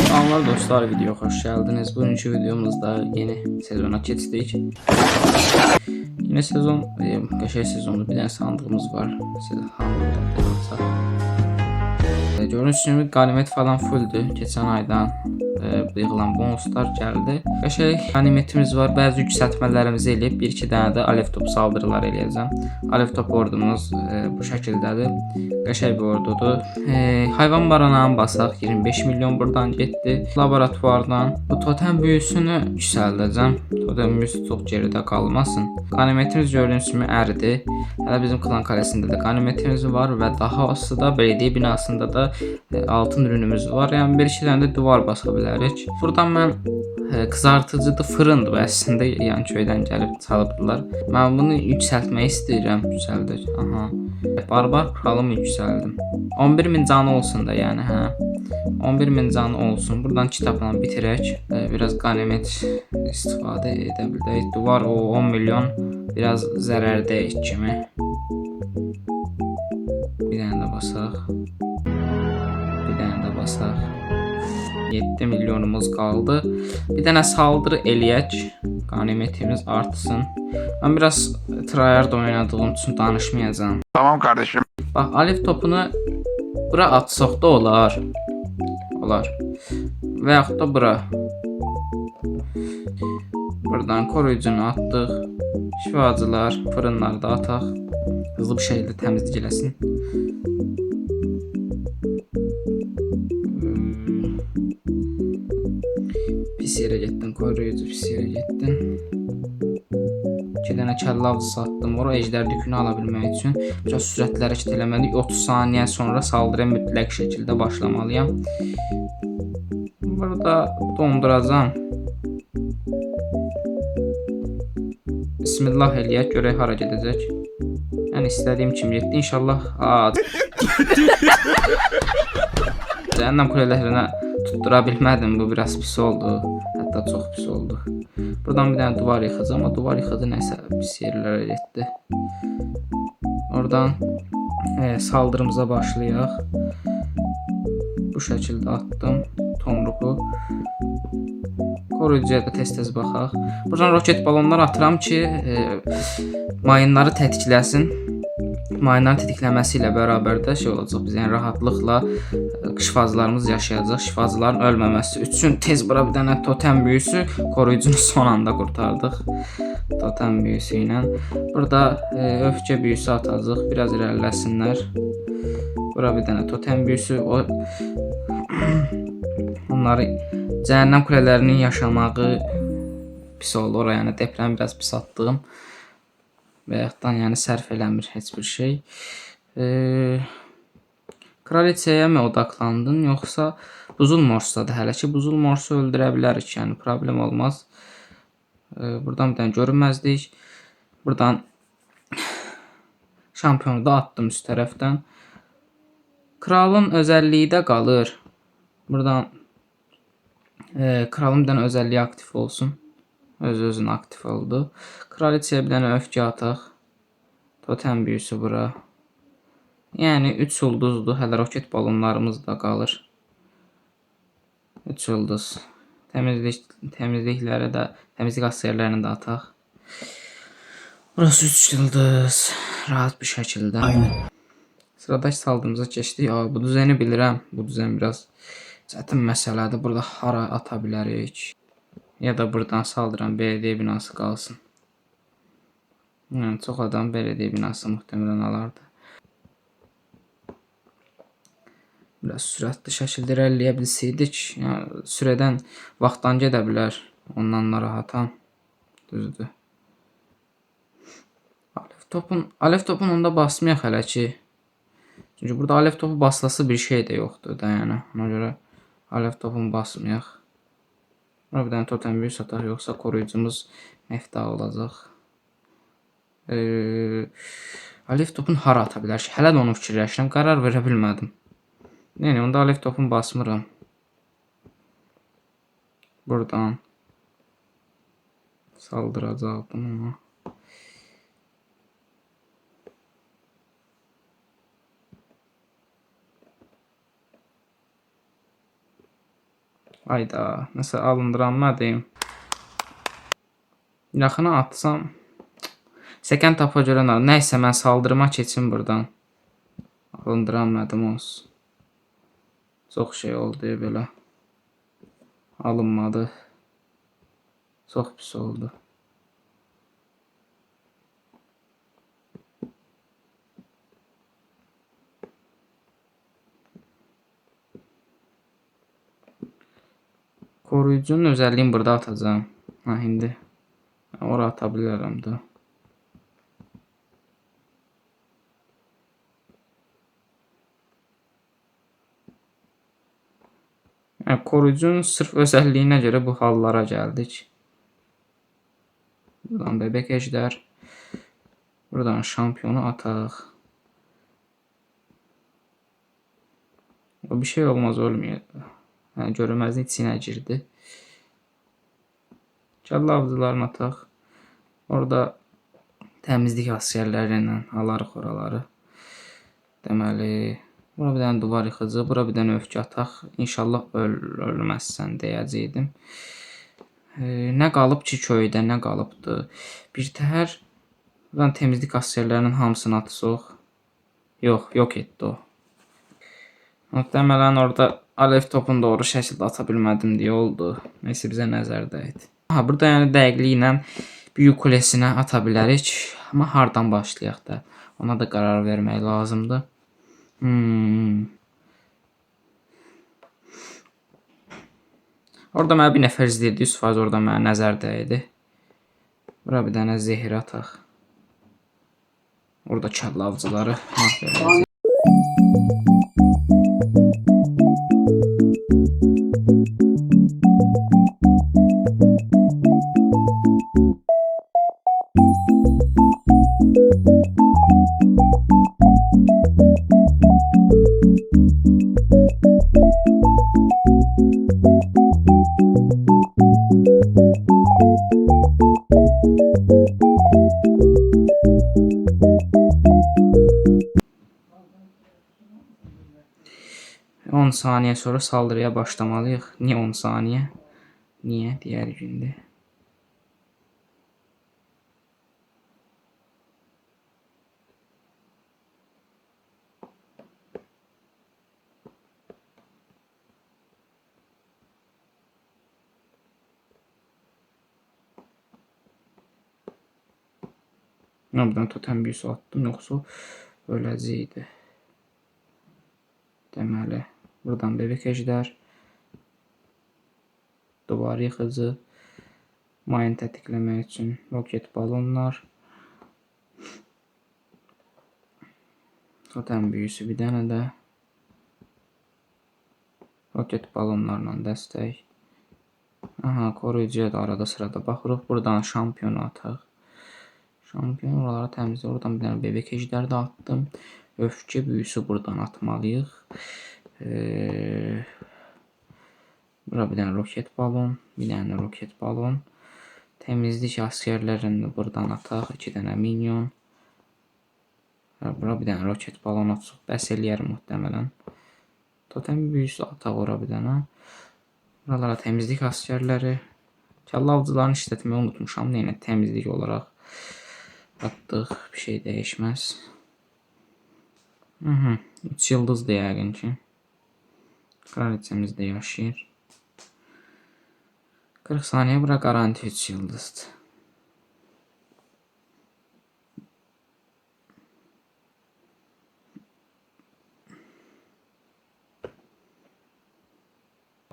Salamlar dostlar, video hoş geldiniz. Bugünkü videomuzda yeni sezona keçdik. Yeni sezon, qəşəng sezondur. Bir dənə sandığımız var. Sandıq. Gördüyünüz kimi qanimət falan fulldür. Keçən aydan yığılan bonuslar gəldi. Qəşəng qanimətimiz var. Bəzi yüksəltmələrimizi eləyib bir-iki dənə də alev top saldırıları eləyəcəm. Alev top ordumuz bu şəkildədir. Qəşəng bir ordudur. Hayvan barınağını basaq. 25 milyon buradan getdi. Laboratuvardan bu totem büyüsünü yüksəldəcəm. Totem büyüsü çox geridə qalmasın. Qanimətimiz gördüyünüz kimi əridi. Hələ bizim klan kalesində də qanimətimiz var və dahası da belediyə binasında da altın ürünümüz var. Yəni bir-iki dənə də divar basa bilərik. Buradan mən qızartıcıdır, fırındır bu əslində, yəni köydən gəlib çalıbdılar. Mən bunu yüksəltmək istəyirəm. Yüksəldik. Aha. Barbar kralımı yüksəldim. 11.000 canı olsun da, yəni hə. 11.000 canı olsun. Buradan kitabla bitirək. Biraz qanimət istifadə edə bildik. Divar o 10 milyon biraz zərərdəyik kimi. Bir dənə də basaq. Bir dənə də basaq. 7 milyonumuz qaldı. Bir dənə saldırı eləyək. Qanimətimiz artsın. Mən biraz tryhard oynadığım üçün danışmayacağam. Tamam kardeşim. Bax, alev topunu bura atsaq da olar. Olar. Və yaxud da bura. Buradan koruyucunu atdıq. Şifacılar, fırınları da ataq. Hızlı bir şəkildə təmizlik eləsin. Pis yerə getdin, koruyucu pis yerə getdin. 2 dənə kəllə avcısı satdım ora ejder dükünü ala bilmək üçün. Biraz sürətli hərəkət eləməliyik. 30 saniyə sonra saldırıya mütləq şəkildə başlamalıyam. Burada donduracağam. Bismillah eləyək, görək hara gedəcək. Yəni istədiyim kimi getdi. İnşallah. Aa. Cəhənnəm kulələrinə tutdura bilmədim. Bu biraz pis oldu. Hətta çox pis oldu. Buradan bir dənə divar yıxacağam, amma divar yıxıcı nəsə pis yerlərə getdi. Oradan saldırımıza başlayaq. Bu şəkildə atdım tomruğu. Koruyucuya da tez-tez baxaq. Buradan roket balonlar atıram ki, mayınları tətikləsin. Mayınların tətikləməsi ilə bərabər də şey olacaq. Biz yəni rahatlıqla şifacılarımız yaşayacaq. Şifacıların ölməməsi üçün tez bura bir dənə totem büyüsü, koruyucunu son anda qurtardıq. Totem büyüsü ilə. Burada öfkə büyüsü atacaq. Biraz irəliləsinlər. Bura bir dənə totem büyüsü. O onları cəhənnəm kulələrinin yaşamağı pis oldu. Ora yəni deprem biraz pis atdığım. Və yaxdan yəni sərf eləmir heç bir şey. Kraliçaya mı odaqlandın yoxsa buzul morsadır hələ ki buzul morsu öldürə bilərik, yəni problem olmaz. Buradan bir dənə görünməzlik. Buradan şampionu da attım üst tərəfdən. Kralın özəlliyi də qalır. Buradan kralın bir dənə özəlliyi aktif olsun. Öz-özünə aktif oldu. Kraliçaya bir dənə öfkə ataq. Totem büyüsü bura. Yəni 3 ulduzdur. Hələ roket balonlarımız da qalır. 3 ulduz. Təmizlikləri də, təmizlik askerlərini də ataq. Burası 3 yıldız. Rahat bir şəkildə. Aynen. Sıradakı saldırımıza keçdik. Aa, bu düzəni bilirəm. Bu düzən biraz çətin məsələdir. Burada hara ata bilərik? Ya da buradan saldıran belediyə binası qalsın. Yəni, çox adam belediyə binası muhtemelen alardı. Biraz sürətli şəkildə irəliləyə bilsəydik, yəni, sürədən vaxtdan gedə bilər. Ondan narahatam. Düzdür. Alev topun onda basmayaq hələ ki. Çünki burada alev topu basılası bir şey də yoxdur da, yəni. Ona görə alev topunu basmayaq. Bura bir dənə totem büyü sataq, yoxsa koruyucumuz mefta olacaq. Alev topunu hara ata bilər ki? Hələ də onu fikirləşirəm, qərar verə bilmədim. Yəni, onda alev topunu basmıram. Buradan saldıracaqdım ona. Ayda, nəsə alındıranmadım. Yaxına atsam, səkən tapa görə nəysə mən saldırıma keçim buradan. Alındıranmadım olsun. Çox şey oldu belə. Alınmadı. Çox pis oldu. Koruyucunun özəlliyini burada atacağam. Ha, indi. Ora ata bilərəm də. Yəni, koruyucunun sırf özəlliyinə görə bu hallara gəldik. Buradan bebek ejder. Buradan şampiyonu ataq. O bir şey olmaz, ölmüyor. Yəni, görünməzin içinə girdi. Kəllə avcılarını ataq. Orada təmizlik əsgərləri ilə alarıq oraları. Deməli, bura bir dənə duvar yıxıcı, bura bir dənə öfkə ataq. İnşallah ölməzsən deyəcəydim. Nə qalıb ki köydə, nə qalıbdır? Bir təhər buradan temizlik əsgərlərinin hamısını atsaq. Yox, yox etdi o. Muhtemelen orada alev topunu doğru şəkildə ata bilmədim deyə oldu. Neysə bizə nəzər dəydi. Aha, burada yəni dəqiqliklə büyük kulesinə ata bilərik. Amma hardan başlayaq da? Ona da qərar vermək lazımdır. Orada mənə bir nəfər izləyirdi. 100% orada mənə nəzər dəydi. Bura bir dənə zehir ataq. Orada kəllə avcıları mahv edəcək. ...10 saniyə sonra saldırıya başlamalıyıq. Niyə 10 saniyə? Niyə? Digər gündür. Mən buradan totem büyüsü attım, yoxsa öləcəkdi. Deməli, buradan bebek ejder, duvar yıxıcı, mayın tətikləmək üçün roket balonlar, totem büyüsü bir dənə də, roket balonlarla dəstək. Aha, koruyucuya da arada sırada baxırıq. Buradan şampiyonu ataq. Şampiyon oraları təmizlə. Oradan bir dənə bebek ejdər də attım. Öfkə büyüsü buradan atmalıyıq. Bura bir dənə roket balon, bir dənə roket balon. Temizlik əsgərlərini buradan ataq. 2 dənə minyon. Bura bir dənə roket balon atsaq bəs eləyər muhtemelen. Totem büyüsü ataq ora bir dənə. Buralara temizlik əsgərləri. Kəllə avcılarını işlətməyi unutmuşam. Yenə temizlik olaraq atdıq. Bir şey dəyişməz. 3 yıldızdır yəqin ki. Kraliçemiz də yaşayır. 40 saniyə bura qaranti 3 yıldızdır.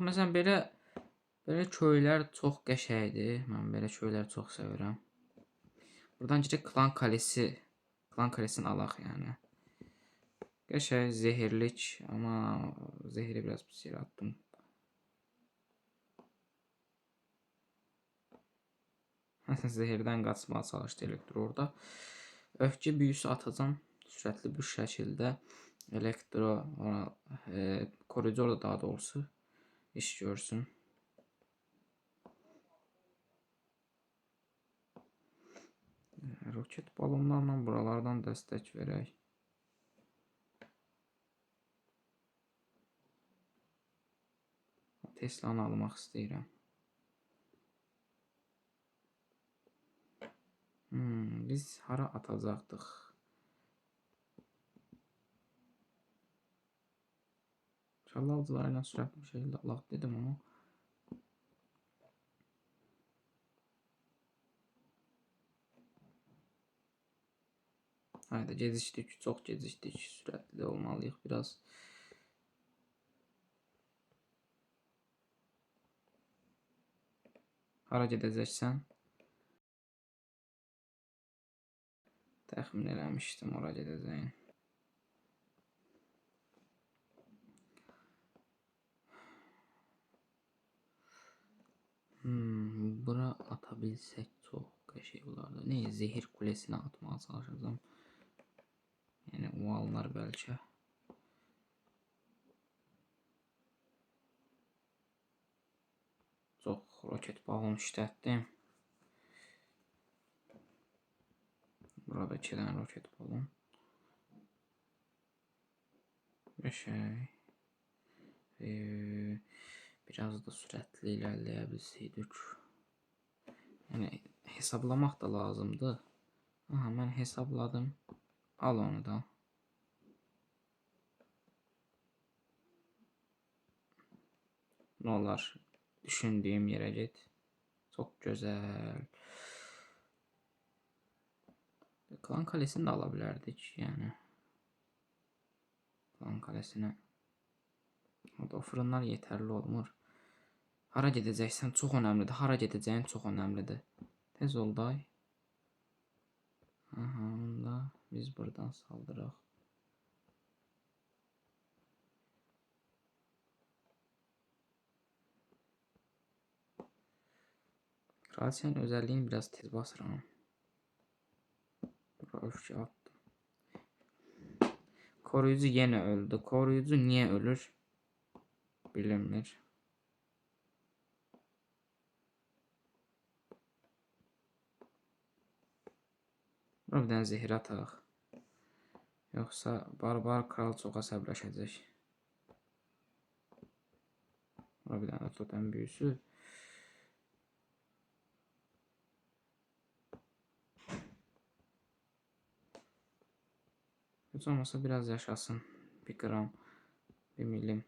Məsələn, belə köylər çox qəşəngdir. Mən belə köyləri çox sevirəm. Buradan gedək klan kalesi, klan kalesini alaq yəni. Qəşəng zehirlik, amma zehiri biraz pis yerə atdım. Zehirdən qaçmağa çalışdı elektro orada. Öfkə büyüsü atacağam sürətli bir şəkildə. Elektro, koruyucu orada daha doğrusu iş görsün. Roket balonlarla buralardan dəstək verək. Tesla'nı almaq istəyirəm. Biz hara atacaqdıq? Kəllə avcıları ilə sürətli bir şəkildə alaq dedim amma. Hayda gecikdik, çox gecikdik. Sürətli olmalıyıq biraz. Hara gedəcəksən? Təxmin eləmişdim ora gedəcəyin. Bura ata bilsək çox qəşəng olardı. Nə, zehir kulesinə atmağa çalışacağam. Yəni o alınlar bəlkə. Çox roket balon işlətdim. Burada 2 dənə roket balon. Qəşəng. Biraz da sürətli irəliləyə bilsəydik. Yəni hesablamaq da lazımdır. Aha, mən hesabladım. Al onu da. Nə olar? Düşündüyüm yerə get. Çox gözəl. Klan kalesini də ala bilərdik, yəni. Klan kalesinə. O fırınlar yetərli olmur. Hara gedəcəksən çox önəmlidir. Hara gedəcəyin çox önəmlidir. Tez ol day. Aha, onda biz buradan saldıraq. Kraliçenin özelliğini biraz tez basıram. Bura öfke attım. Koruyucu yenə öldü. Koruyucu niyə ölür? Bilinmir. Bura bir dənə zehir ataq. Yoxsa barbar kral çox əsəbləşəcək. Bura bir dənə totem büyüsü. Heç olmasa biraz yaşasın. Bir qram, bir milim.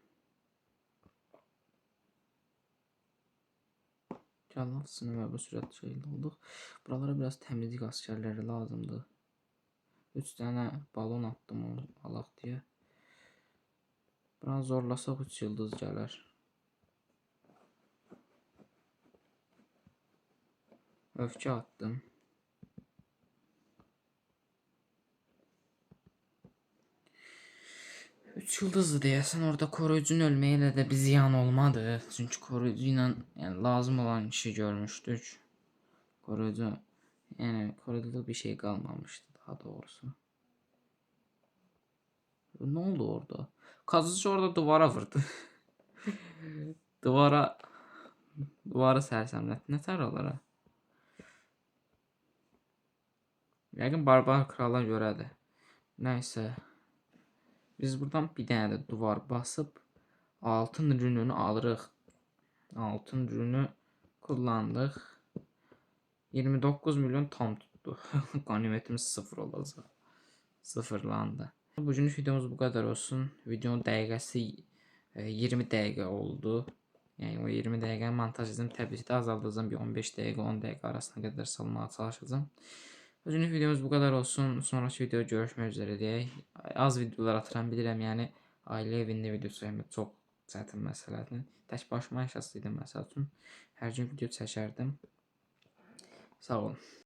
Kəllə və bu sürətli şəkildə olduq. Buralara biraz təmizlik askerləri lazımdır. 3 dənə balon attım onu alaq deyə. Buranı zorlasaq 3 yıldız gələr. Öfkə attım. Üç yıldızdı deyəsən, orada koruyucunun ölməyi ilə də bir ziyan olmadı. Çünki koruyucu ilə yəni, lazım olan işi görmüşdük. Koruyucu, yəni koruyuculuq bir şey qalmamışdı daha doğrusu. Nə oldu orada? Kazıcı orada duvara vurdu. Duvara sərsəmlətdi. Nətər olar ha? Yəqin barbar krala görədir. Nəysə. Biz buradan bir dənə də duvar basıb altın rününü alırıq. Altın rünü kullandıq. 29 milyon tam tutdu. Qanimetimiz 0 olacaq. Sıfırlandı. Bugünlük videomuz bu qədər olsun. Videonun dəqiqəsi 20 dəqiqə oldu. Yəni o 20 dəqiqəni montaj edəcəm. Təbii ki də azaldacağam. Bir 15 dəqiqə, 10 dəqiqə arasına qədər salmağa çalışacağam. Bugünlük videomuz bu qədər olsun. Sonraki videoda görüşmək üzrə deyək. Az videolar atıram, bilirəm, yəni ailə evində video çəkmək çox çətin məsələdir. Tək başıma yaşasaydım məsəl üçün hər gün video çəkərdim. Sağ olun.